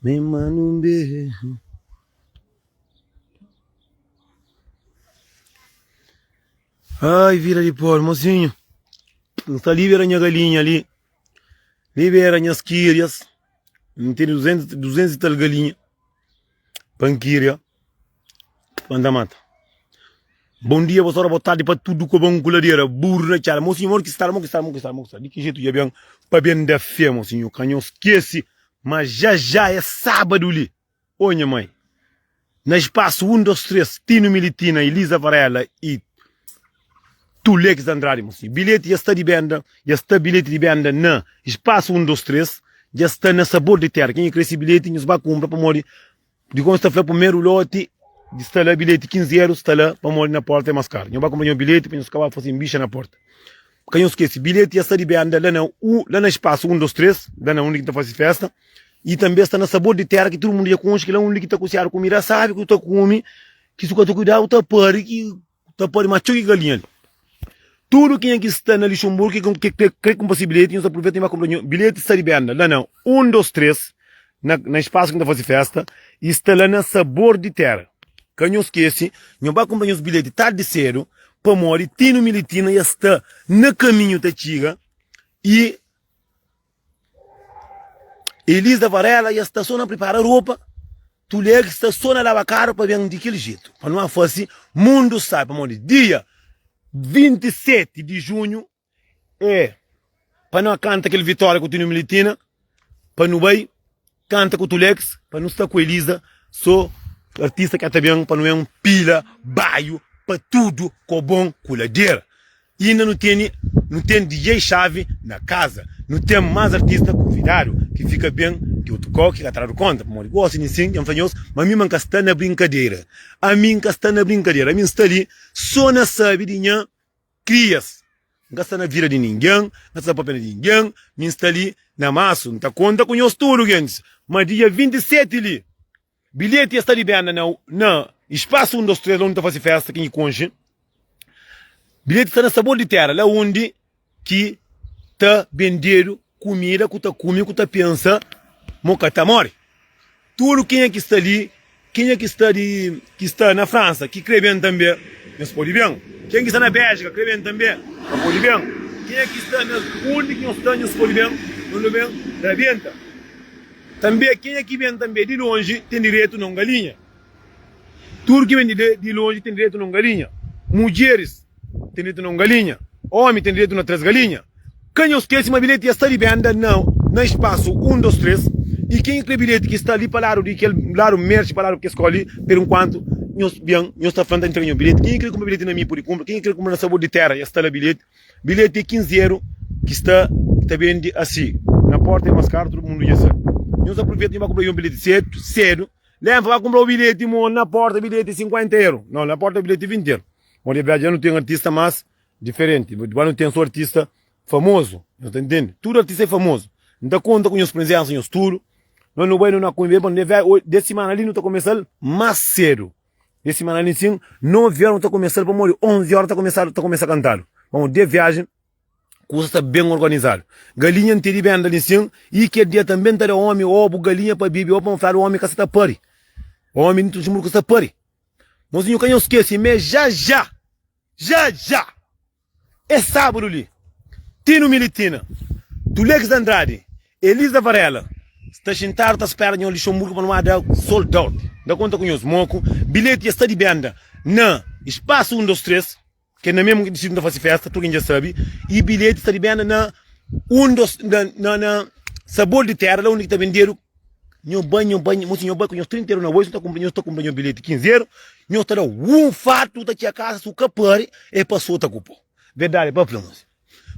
Me manda un beju. Ai, vida di pobre, mocinho. N sta libera nha galinha li. Libera nhas kirias. N tene 200, 200 e tal galinha pa N kiria. Pa N ta mata. Bom dia, boa hora, boa tarde pa tudo kobon ku ladera, burro na txada. Mocinho, mor ki sta, mor ki sta, mor ki sta, mor ki sta. Di ki jeito dja ben pa ben da fé, mocinho. Ka nhos skese, ma já já é sábado li. Ô nha mai. Na espaço 1, 2, 3, Tino Militina, Elisa Varela e Tulex Andrade, mocinho. Bilhete já sta di benda, já sta bilhete di benda na espaço 1, 2, 3, já sta na Sabor di Terra. Kenha kre esse bilhete, nhos ba kumpra pamodi Di kon sta fla primeru loti di sta la bilheti 15 euro sta la pamodi na porta é mas karu. Nho ba kunpra nho bilheti pa nho ka ba fase bixa na porta. Ka nho skese bilheti ya sta di benda la na u la na spasu 1 2 3 la na undi ki ta fase festa i tanbe sta na sabor di tera ki tudu mundu dja konxe ki la undi ki ta kusiadu kumida sabi ku ta kume ki su ka ta kuidadu ta pari ki Ta pode ma txeu ki galinha li. Tudu kenha ki sta na Luxemburgo ki ki kre kunpra si bilheti, nhos apruveta i ba kunpra nho bilheti sta di benda la na 1 2 3 na na spasu ki N ta faze festa i sta la na Sabor di Tera. Ka nhos skese, nho ba kunpra nhos bilheti tardi sedu pamodi Tino Militina ya sta na kaminhu ta txiga i Elisa Varela ya sta so na pripara ropa, Tulex sta so na laba karu pa ben di kel jetu. Pa nu a fasi mundu sabi pamodi dia 27 di junhu e pa nu a kanta kel vitória ku Tino Militina pa nu bai kanta ku Tulex pa nu sta ku Elisa so artista ki ta ben pa nu ben pila baiu pa tudu kobon ku ladera. Inda nu tene nu ten DJ Xavi na kaza, nu ten más artista konvidadu ki fika ben di otu kau ki ka tradu konta, pamodi gosi nin sin dja N fla nhos ma mi ma N ka sta na brinkadera, ami N ka sta na brinkadera, ami N sta li so na sabi di nha krias, N ka sta na vida di ningen, N ka sta na papel di ningen, mi N sta li na masu, N ta konta ku nhos tudu gentis ma dia 27 li. Bilheti ya sta di benda na na Espaço 1, 2, 3 la undi ta fase festa ken ki konxe. Bilheti sta na Sabor di Tera la undi ki ta bendedu kumida ku ta kume ku ta pensa mo ka ta more. Tudu kenha ki sta li, kenha ki sta di ki sta na Fransa ki kre ben tanbe nhos pode ben. Ken ki sta na Béljika kre ben tanbe pa pode ben. Kenha ki sta na undi ki nhos sta nhos pode ben, nhos no ben rabenta. Tanbê, kenha ki ben tanbê di lonji ten direitu na un galinha. Tudu ki ben di lonji ten direitu na un galinha. Mudjeris ten direitu na un galinha. Ómi ten direitu na três galinha. Ka nhos skese ma bilheti dja sta di benda na na spasu 1, 2, 3. I kenha ki kre bilheti ki sta li pa ladu di kel ladu merxi pa ladu kes kau li, per enkuantu nhos ben, nhos ta fla, N ta intrega nhos bilheti. Kenha ki kre kunpra bilheti na mi pode kunpra. Kenha ki kre kunpra na Sabor di Téra dja sta la bilheti. Bilheti é 15 eru ki sta ki ta bende asi na porta é mas karu tudu mundu dja sabe nhos aproveita nhos ba kunpra yon bilheti sedu sedu lenfa ba kunpra un bilheti mo na porta bilheti é 50 eru no na porta bilheti é 20 eru mo de dja nu ten artista mas diferenti ba nu ten so artista famozu nhos ta ntende tudu artista é famozu N ta konta ku nhos prezensa nhos tudu no nu bai no na kunbe pa nu des simana li nu ta kumesal mas sedu. Es simana li sin, 9 óra nu ta kumesa-l pamodi 11 óra ta kumesadu ta kumesa kantadu. Pamodi de viajen kusa sta ben organizadu. Galinha N tene benda li sin i kel dia tanbe N ta da omi obu galinha pa bibi obu pa N fladu omi ka sa ta pari. Omi N ka sa ta pari. Mozinhu ka nhos skese me ja ja ja ja. Es sábadu li, Tino Militina, Tulex Andrade, Elisa Varela sta xintadu ta spera nho Lixonburgu pa nu ba da sold out. N ta konta ku nhos moku, bilheti dja sta di benda na Espaço 1, 2, 3, ke na mesmu sítio nu ta fase festa, tudu ken dja sabe, i bilheti sta di benda na 1, 2, na, na, na Sabor di Terra, la undi ki ta bendedu Nho bai, nho bai, mosi nho bai ku nhos 30 euro na bolso, nho ta kunpra, nho ta kunpra nho bilheti 15 euro, nho ta da un fatu ta txia kasa, su ka pari, e pa sota ku po. Verdadi pa fla mosi.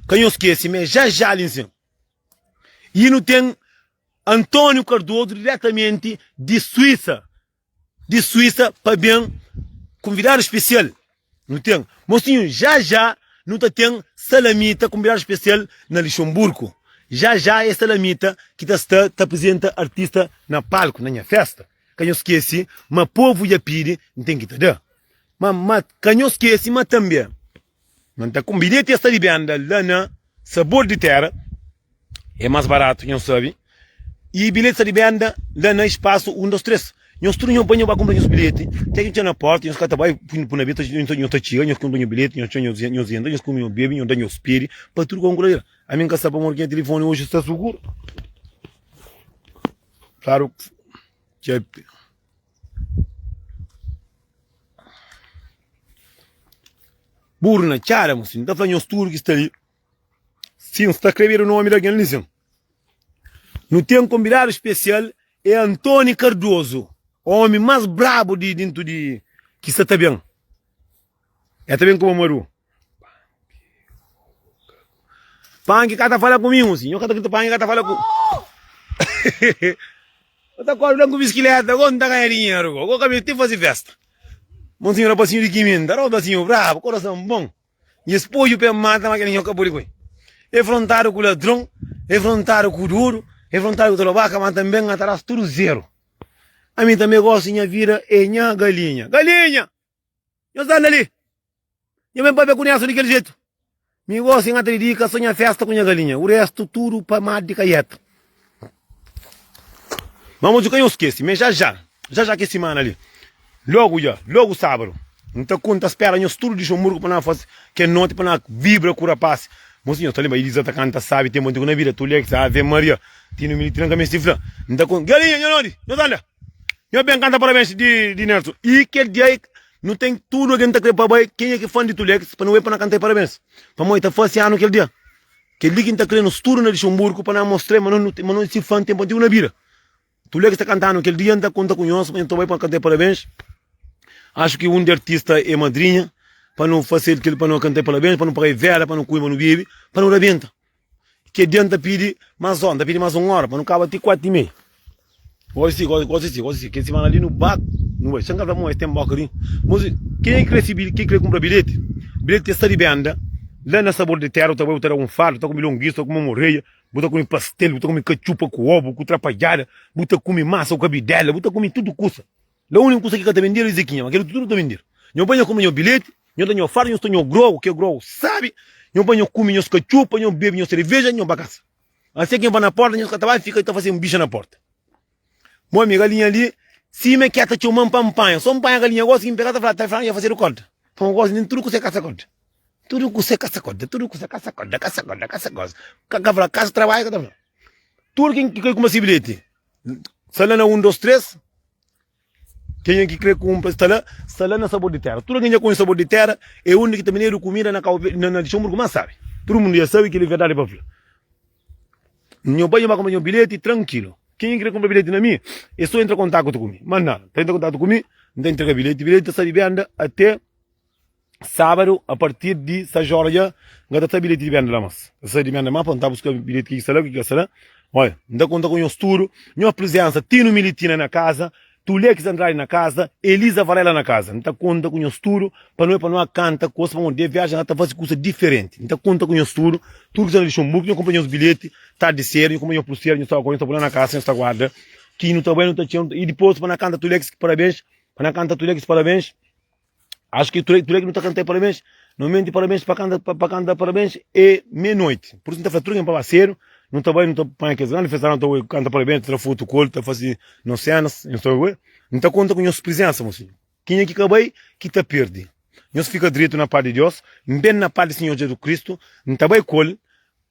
Ka nho skesi me já já li nsin. I nu ten António Cardoso diretamenti di Suíça. Di Suíça pa ben konvidadu spesial nu ten mosinhu já já nu ta ten Salamita konvidadu spesial na Lixonburku já já é Salamita ki ta sta ta aprizenta artista na palku na nha festa ka nhos skese ma povu dja pidi N ten ki ta da ma ma ka nhos skese ma tanbe ma N ta bilheti ya sta di benda la na Sabor di Tera é más baratu nhos sabe. I bilheti sta di benda la na Espaço 1, 2, 3. Nhos tudu nhos bai nhos ba kunpra nhos bilheti. Ten ki txeu na porta, nhos ka ta bai pui na beta, nhos ta txiga, nhos kunpra nhos bilheti, nhos txeu nhos entra, nhos kume, nhos bebe, nhos da nhos pidi pa tudu konku ladera. Ami N ka sa pamodi ki nha tilifoni oji sta suguru. Klaru dja. Buru na txada, mosinhu. N ta fla nhos tudu ki sta li. Sin, sta skrebedu nomi di algen li sin. Nu ten konvidadu spesial é Antony Cardoso, omi mas brabu di dintu di ki sta ta ben. É ta ben ku Mamadu. Panki ka ta fala ku mi, mosinhu. Nho ka ta grita panki ka ta fala ku. Eu ta kore lan ku biskileta, go N ta ganha dinheru go. Go ka meste faze festa. Mosinhu rapasinhu di Kiminta, rapasinhu brabu, korason bon. Nha spoju pe mata ma kel nho ka pode koi. E frontadu ku ladron, e frontadu ku duru, e frontadu ku tolobaka, ma tanbe nha ta das tudu zeru. Ami tanbe gosi nha vida e nha galinha. Galinha! Nhos anda li! Nho ben papia ku Nelson di kel jetu. Mi gosi nha ta didika so nha festa ku nha galinha. U restu tudu pa mar di kaieta. Ma mosi ka nhos skese, me já já, já já kes simana li, logu dja, logu sábadu, N ta ku, N ta spera nhos tudu di Luxemburgo pa na fase kel noti pa na vibra ku rapasi. Mosi nhos ta lenbra, Elisa ta kanta sabi tenpu antigu na vida, Tulex, Ave Maria, Tino Militino N ka meste fla. N ta ku, Galinha, nho nodi, nhos anda, nhos ben kanta parabens di di Nelson. I kel dia nu ten tudu algen ta kre pa bai, kenha ki fan di Tulex pa nu bai pa na kanta parabens, pamodi ta fase anu kel dia. Kel-li ki N ta krê nos tudu na Luxemburgu pa na mostra ma nos ma nos si fã tenpu antigu na bida. Tudu ki sta kantanu kel dia N ta konta ku nhos ma N ta bai pa kanta parabéns. Axu ki un di artista é madrinha pa nu fase kel pa nu kanta parabéns, pa nu paga vela, pa nu kume, pa nu bebe, pa nu rabenta. Kel dia N ta pidi mas óra, N ta pidi mas un óra pa nu kaba ti kuatu i meia. Gosi si, gosi, gosi si, gosi si. Kel simana li nu ba, nu bai. Sen ka fla mo es ten boka li. Mosi, kenha ki kre si bil, ki kre kunpra bilheti, bilheti ta sta di benda la na Sabor di Tera. Bu ta bai, bu ta da un fardu, bu ta kume longisu, bu ta kume moreia, bu ta kume pastel, bu ta kume katxupa ku obu, ku trapajada, bu ta kume masa ku kabidela, bu ta kume tudu kusa. La uniku kusa ki ka ta bendedu é zekinha, ma kel otu tudu ta bendedu. Nho bai nho kume nho bilheti, nho da nho fardu, nho sta nho grogu, ke grogu sabi, nho bai nho kume nhos katxupa, nho bebe nho sereveja, nho ba kasa. Asi ken ba na porta, nhos ka ta bai fika ta fase un bixa na porta. Mo ami, galinha li, sima ke ta txoman pa npanha, so npanha galinha gosi ki npega ta fla, ta fla nha fasedu konta. Pamo gosi nen tudu kusa é kasa konta. Tudu kusa é kasa konta, tudu kusa kasa konta, kasa konta, kasa gosi. Ka ka fla kasa trabadju ka ta fla. Tudu ken ki kre kuma si bilheti, sta la na 1, 2, 3. Kenha ki kre kunpra sta la, sta la na Sabor di Tera. Tudu algen dja konxe Sabor di Tera, é undi ki ta bendedu kumida na Kau na na Luxemburgu más sabi. Tudu mundu dja sabe kel-li verdadi pa fla. Nho bai nho ba kunpra nho bilheti trankilu. Kenha ki kre kunpra bilheti na mi, é so entra kontaktu ku mi. Más nada, ta entra kontaktu ku mi, N ta intrega bilheti. Bilheti ta sta di benda ate. Sábadu, a partir di 6 óra dja N ka ta sta bilheti di benda la más. Ta sta di benda má pa N ta buska bilheti ki sta la, ki ka sta la. Oi, N ta konta ku nhos tudu, nhos prizénsa, Tino Militina na kaza, Tulex Andrade na kaza, Elisa Varela na kaza. N ta konta ku nhos tudu pa no pa no kanta kusa, pamodi de viajen la ta fase kusa diferenti. N ta konta ku nhos tudu, tudu ki sta na Luxemburgo, nhos kunpra nhos bilheti tardi sedu, nhos kunpra nhos pulsera, nhos ta nhos ta pula na kasa, nhos ta guarda ki nu ta bai, nu ta txeu, i dipôs pa na kanta Tulex parabéns, pa na kanta Tulex parabéns. Acho que tudo que não tá cantando parabéns, normalmente parabéns para canta para canta parabéns é meia-noite. Por isso não tá falando tudo para cedo, não tá bem, não tá põe aqueles grandes festa, não tá canta parabéns, tá foto colo, tá fazendo não cenas, não tá não tá conta com nossa presença, mocinho. Quem é que cabai que tá perde. Nós fica direito na paz de Deus, bem na paz do Senhor Jesus Cristo, não tá bem colo,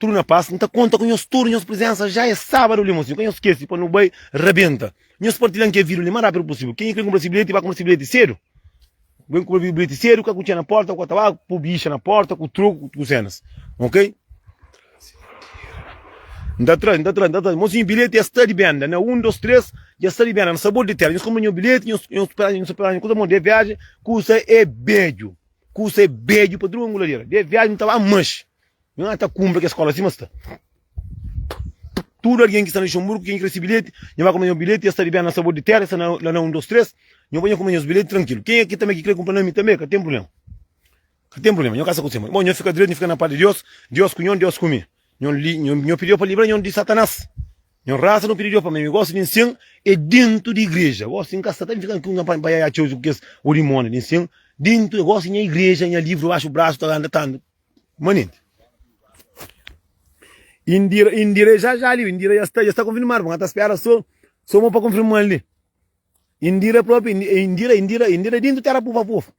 Tudu na pas, N ta konta ku nhos tudu, nhos prizensa já é sábadu li, mosinhu, ka nhos skese pa nu bai rabenta. Nhos partilha-m kel vídiu li más rápidu pusível. Kenha ki krê kunpra se bilheti, ba kunpra se bilheti sedu. Ben kunpra bilheti sedu, ka ku txê na porta, ku ta ba pu bixa na porta, ku troku, ku senas. Ok? N ta tra, N ta tra, N ta tra. Mosinhu, bilheti ja sta di benda. Na un, dos, três, ja sta di benda. Na sabor di tera. Nhos kunpra nhos bilheti, nhos, nhos spera, nhos spera, nhos kusa mon de viajen, kusa é bedju. Kusa é bedju pa tudu anguladera. De viajen, N ta ba manxe. Nhos na ta kunpra kes skola sima sta. Tudu algen ki sta na Luxemburgu, ken ki krê si bilheti, nho ba kunpra nho bilheti, es sta di ben na Sabor di Tera, es sta na la na 1, 2, 3, nho bai nho kunpra nhos bilheti trankilu. Kenha ki tanbe ki krê kunpra na mi tanbe, ka ten prubléma. Ka ten prubléma, nho ka sta ku se mai. Bon, nho fika dretu, nho fika na pas di Deus, Deus ku nho, Deus ku mi. Nho li, nho, nho pidi Deus pa libra nho di Satanás. Nho rasa no pidi Deus pa mi, mi gosta di nsin é dentu di igreja. Gosi N ka sta ta fika ku nha pa ya txeu ku kes o dimóniu di nsin dentu, gosi nha igreja, nha livru baxu brasu ta anda tantu. Manenti. Indira, Indira é já já li, Indira já sta, já sta konfirmadu, N ka ta spera so, so mo pa konfirma-l li. Indira propi, Indira, Indira, Indira é dintu tera pufa pufa.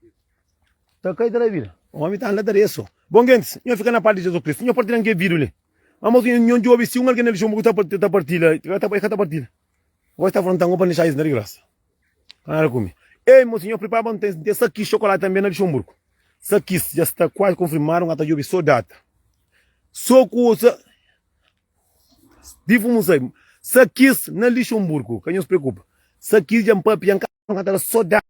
Ta kai ta da vida. Omi ta anda ta da so. Bon gentis, nho fika na paz di Jesus Kristu. Nho partilha-m kel vídiu li. Amos nho djobe si un algen na Luxemburgu ta ta partilha, el ka ta partilha. Gosi ta fronta-m pa N dexa es na di grasa. Ka nada ku mi. Ei mosi, nho pripara pa N ten ten sakis xokolati tanbe na Luxemburgu. Sakis dja sta kuazi konfirmadu, N ka ta djobe so data. So kusa di fumu sai. Sakis na Luxemburgu, ka nhos preokupa. Sakis dja N papia, N ka ta da so data.